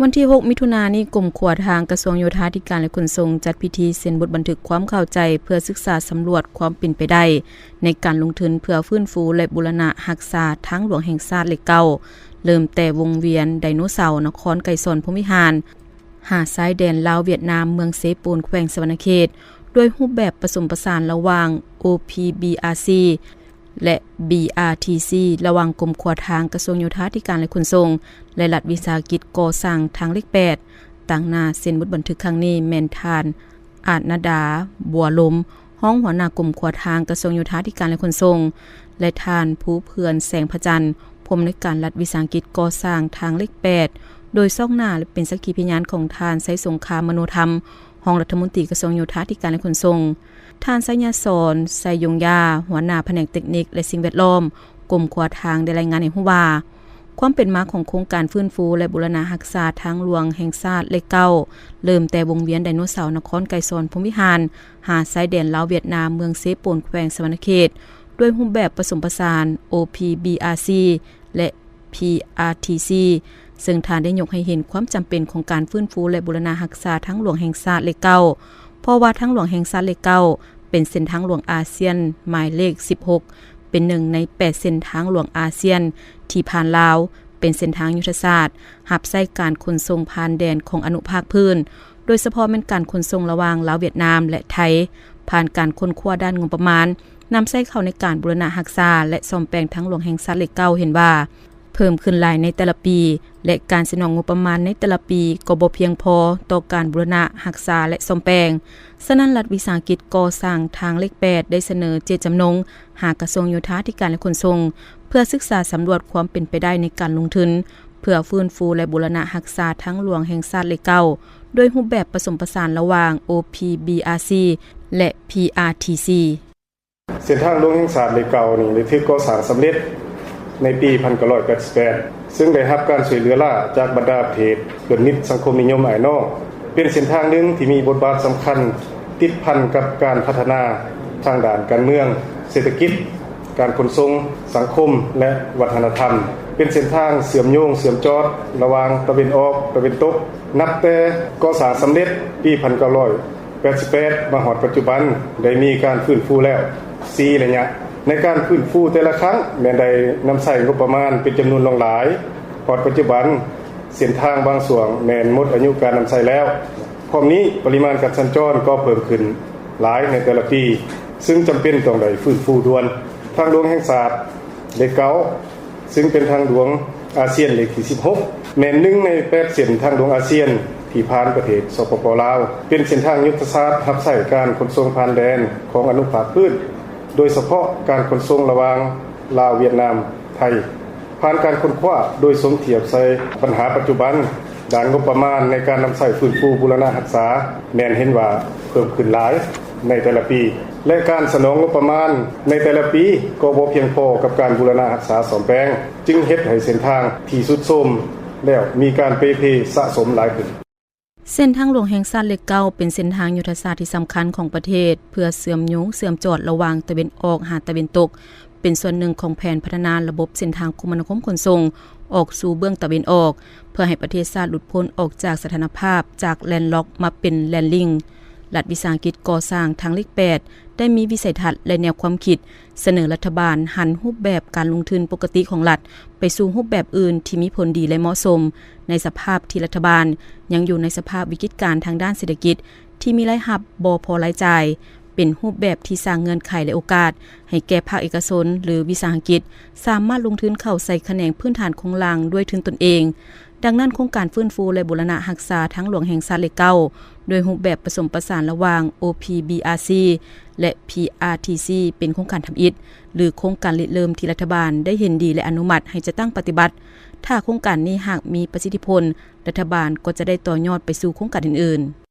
ວັນທີຫົກ ມິຖຸນານີ້, ກົມຂົວທາງ ກະຊວງໂຍທາທິການ ແລະ ຂົນສົ່ງ ຈັດພິທີເຊັນບົດບັນທຶກຄວາມເຂົ້າໃຈ ເພື່ອສຶກສາສຳຫຼວດຄວາມເປັນໄປໄດ້ ໃນການລົງທຶນເພື່ອຟື້ນຟູ ແລະ ບູລະນະຮັກສາທາງຫຼວງແຫ່ງຊາດເລກເກົ້າ ເລີ່ມແຕ່ວົງວຽນໄດໂນເສົາ ນະຄອນໄກສອນ ພົມວິຫານ ຫາຊາຍແດນລາວ-ຫວຽດນາມ ເມືອງເຊໂປນ ແຂວງສະຫວັນນະເຂດ ດ້ວຍຮູບແບບປະສົມປະສານລະຫວ່າງ ໂອພີບີອາຊີ ແລະ ບີອາທີຊີ ລະຫວ່າງກົມຂົວທາງ ກະຊວງໂຍທາທິການ ແລະ ຂົນສົ່ງ ແລະ ລັດວິສາຫະກິດກໍ່ສ້າງທາງເລກແປດ. ຕາງໜ້າເຊັນບົດບັນທຶກຄັ້ງນີ້ແມ່ນທ່ານ ອາດນະດາ ບົວລົມ ຮອງຫົວໜ້າກົມຂົວທາງ ກະຊວງໂຍທາທິການ ແລະ ຂົນສົ່ງ ແລະ ທ່ານ ພູເພື່ອນ ແສງພະຈັນ ຜູ້ອຳນວຍການລັດວິສາຫະກິດກໍ່ສ້າງທາງເລກແປດ ໂດຍຊອກໜ້າ ແລະ ເປັນສັກຂີພະຍານຂອງທ່ານ ໄຊສົງຄາມ ມະໂນທຳ ຮອງລັດຖະມົນຕີກະຊວງໂຍທາທິການ ແລະ ຂົນສົ່ງ, ທ່ານ ໄຊຍະສອນ ໄຊຍົງຢາ ຫົວໜ້າພະແນກເຕັກນິກ ແລະ ສິ່ງແວດລ້ອມ ກົມຂົວທາງ ໄດ້ລາຍງານໃຫ້ຮູ້ວ່າ ຄວາມເປັນມາຂອງໂຄງການຟື້ນຟູ ແລະ ບູລະນະຮັກສາທາງຫຼວງແຫ່ງຊາດເລກເກົ້າ ເລີ່ມແຕ່ວົງວຽນໄດໂນເສົາ ນະຄອນໄກສອນ ພົມວິຫານ ຫາຊາຍແດນລາວ-ຫວຽດນາມ ເມືອງເຊໂປນ ແຂວງສະຫວັນນະເຂດ ດ້ວຍຮູບແບບປະສົມປະສານ ໂອພີບີອາຊີ ແລະ ພີອາທີຊີ ເຊິ່ງທ່ານໄດ້ຍົກໃຫ້ເຫັນຄວາມຈຳເປັນຂອງການຟື້ນຟູ ແລະ ບູລະນະຮັກສາທາງຫຼວງແຫ່ງຊາດເລກເກົ້າ ເພາະວ່າທາງຫຼວງແຫ່ງຊາດເລກເກົ້າ ເປັນເສັ້ນທາງຫຼວງອາຊຽນໝາຍເລກສິບຫົກ ເປັນໜຶ່ງໃນແປດເສັ້ນທາງຫຼວງອາຊຽນທີ່ຜ່ານລາວ, ເປັນເສັ້ນທາງຍຸດທະສາດ ຮັບໃຊ້ການຂົນສົ່ງຜ່ານແດນຂອງອະນຸພາກພື້ນ, ໂດຍສະເພາະແມ່ນການຂົນສົ່ງລະຫວ່າງລາວ, ຫວຽດນາມ ແລະ ໄທ, ຜ່ານການຄົ້ນຄວ້າດ້ານງົບປະມານ, ນຳໃຊ້ເຂົ້າໃນການບູລະນະຮັກສາ ແລະ ສ້ອມແປງທາງຫຼວງແຫ່ງຊາດເລກເກົ້າ ເຫັນວ່າເພີ່ມຂຶ້ນຫຼາຍໃນແຕ່ລະປີ ແລະ ການສະໜອງງົບປະມານໃນແຕ່ລະປີກໍບໍ່ພຽງພໍຕໍ່ການບູລະນະຮັກສາ ແລະ ສ້ອມແປງ. ສະນັ້ນ, ລັດວິສາຫະກິດກໍ່ສ້າງທາງເລກແປດ ໄດ້ສະເໜີເຈດຈຳນົງຫາກະຊວງໂຍທາທິການ ແລະ ຂົນສົ່ງ ເພື່ອສຶກສາສຳຫຼວດຄວາມເປັນໄປໄດ້ໃນການລົງທຶນ ເພື່ອຟື້ນຟູ ແລະ ບູລະນະຮັກສາທາງຫຼວງແຫ່ງຊາດເລກເກົ້າ ດ້ວຍຮູບແບບປະສົມປະສານລະຫວ່າງ ໂອພີບີອາຊີ ແລະ ພີອາທີຊີ. ເສັ້ນທາງຫຼວງແຫ່ງຊາດເລກເກົ້ານີ້ໄດ້ຖືກກໍ່ສ້າງສຳເລັດໃນປີພັນເກົ້າຮ້ອຍແປດສິບແປດ ເຊິ່ງໄດ້ຮັບການຊ່ວຍເຫຼືອຫຼ້າຈາກບັນດາປະເທດເພື່ອນມິດສັງຄົມນິຍົມອ້າຍນ້ອງ, ເປັນເສັ້ນທາງໜຶ່ງທີ່ມີບົດບາດສຳຄັນຕິດພັນກັບການພັດທະນາທາງດ້ານການເມືອງ, ເສດຖະກິດ, ການຂົນສົ່ງ, ສັງຄົມ ແລະ ວັດທະນະທຳ, ເປັນເສັ້ນທາງເຊື່ອມໂຍງເຊື່ອມຈອດລະຫວ່າງຕາເວັນອອກ, ຕາເວັນຕົກ. ນັບແຕ່ກໍ່ສ້າງສຳເລັດປີພັນເກົ້າຮ້ອຍ ແປດສິບແປດ ມາຮອດປັດຈຸບັນ ໄດ້ມີການຟື້ນຟູແລ້ວສີ່ໄລຍະ. ໃນການຟື້ນຟູແຕ່ລະຄັ້ງແມ່ນໄດ້ນຳໃຊ້ງົບປະມານເປັນຈຳນວນຫຼວງຫຼາຍ, ຮອດປັດຈຸບັນເສັ້ນທາງບາງຊ່ວງແມ່ນໝົດອາຍຸການນຳໃຊ້ແລ້ວ. ພ້ອມນີ້, ປະລິມານການສັນຈອນກໍເພີ່ມຂຶ້ນຫຼາຍໃນແຕ່ລະປີ, ເຊິ່ງຈຳເປັນຕ້ອງໄດ້ຟື້ນຟູດ່ວນ. ທາງຫຼວງແຫ່ງຊາດເລກເກົ້າ ເຊິ່ງເປັນທາງຫຼວງອາຊຽນເລກທີສິບຫົກ ແມ່ນໜຶ່ງໃນແປດເສັ້ນທາງຫຼວງອາຊຽນທີ່ຜ່ານປະເທດ ສປປ ລາວ, ເປັນເສັ້ນທາງຍຸດທະສາດຮັບໃຊ້ການຂົນສົ່ງຜ່ານແດນຂອງອະນຸພາກພື້ນ, ໂດຍສະເພາະການຂົນສົ່ງລະຫວ່າງລາວ, ຫວຽດນາມ, ໄທ, ຜ່ານການຄົ້ນຄວ້າໂດຍສົມທຽບໃສ່ບັນຫາປັດຈຸບັນ, ດ້ານງົບປະມານໃນການນຳໃຊ້ຟື້ນຟູບູລະນະຮັກສາ ແມ່ນເຫັນວ່າເພີ່ມຂຶ້ນຫຼາຍໃນແຕ່ລະປີ ແລະ ການສະໜອງງົບປະມານໃນແຕ່ລະປີກໍບໍ່ພຽງພໍກັບການບູລະນະຮັກສາສ້ອມແປງ, ຈຶ່ງເຮັດໃຫ້ເສັ້ນທາງທີ່ຊຸດໂຊມແລ້ວມີການເປ່ເພສະສົມຫຼາຍຂຶ້ນ. ເສັ້ນທາງຫຼວງແຫ່ງຊາດເລກເກົ້າ ເປັນເສັ້ນທາງຍຸດທະສາດທີ່ສຳຄັນຂອງປະເທດ ເພື່ອເຊື່ອມໂຍງເຊື່ອມຈອດລະຫວ່າງຕາເວັນອອກຫາຕາເວັນຕົກ, ເປັນສ່ວນໜຶ່ງຂອງແຜນພັດທະນາລະບົບເສັ້ນທາງຄົມມະນາຄົມຂົນສົ່ງອອກສູ່ເບື້ອງຕາເວັນອອກ, ເພື່ອໃຫ້ປະເທດຊາດຫຼຸດພົ້ນອອກຈາກສະຖານະພາບຈາກແລນລັອກມາເປັນແລນລິງ. ລັດວິສາຫະກິດກໍ່ສ້າງທາງເລກແປດ ໄດ້ມີວິໄສທັດ ແລະ ແນວຄວາມຄິດ ສະເໜີລັດຖະບານຫັນຮູບແບບການລົງທຶນປົກກະຕິຂອງລັດ ໄປສູ່ຮູບແບບອື່ນທີ່ມີຜົນດີ ແລະ ເໝາະສົມ ໃນສະພາບທີ່ລັດຖະບານຍັງຢູ່ໃນສະພາບວິກິດການທາງດ້ານເສດຖະກິດ ທີ່ມີລາຍຮັບບໍ່ພໍລາຍຈ່າຍ, ເປັນຮູບແບບທີ່ສ້າງເງື່ອນໄຂ ແລະ ໂອກາດໃຫ້ແກ່ພາກເອກະຊົນ ຫຼື ວິສາຫະກິດ ສາມາດລົງທຶນເຂົ້າໃສ່ຂະແໜງພື້ນຖານໂຄງລ່າງດ້ວຍທຶນຕົນເອງ. ດັ່ງນັ້ນ, ໂຄງການຟື້ນຟູ ແລະ ບູລະນະຮັກສາທາງຫຼວງແຫ່ງຊາດເລກເກົ້າ ດ້ວຍຮູບແບບປະສົມປະສານລະຫວ່າງ ໂອພີບີອາຊີ ແລະ ພີອາທີຊີ ເປັນໂຄງການທຳອິດ ຫຼື ໂຄງການລິເລີ່ມທີ່ລັດຖະບານໄດ້ເຫັນດີ ແລະ ອະນຸມັດໃຫ້ຈັດຕັ້ງປະຕິບັດ. ຖ້າໂຄງການນີ້ຫາກມີປະສິດທິຜົນ, ລັດຖະບານກໍຈະໄດ້ຕໍ່ຍອດໄປສູ່ໂຄງການອື່ນໆ.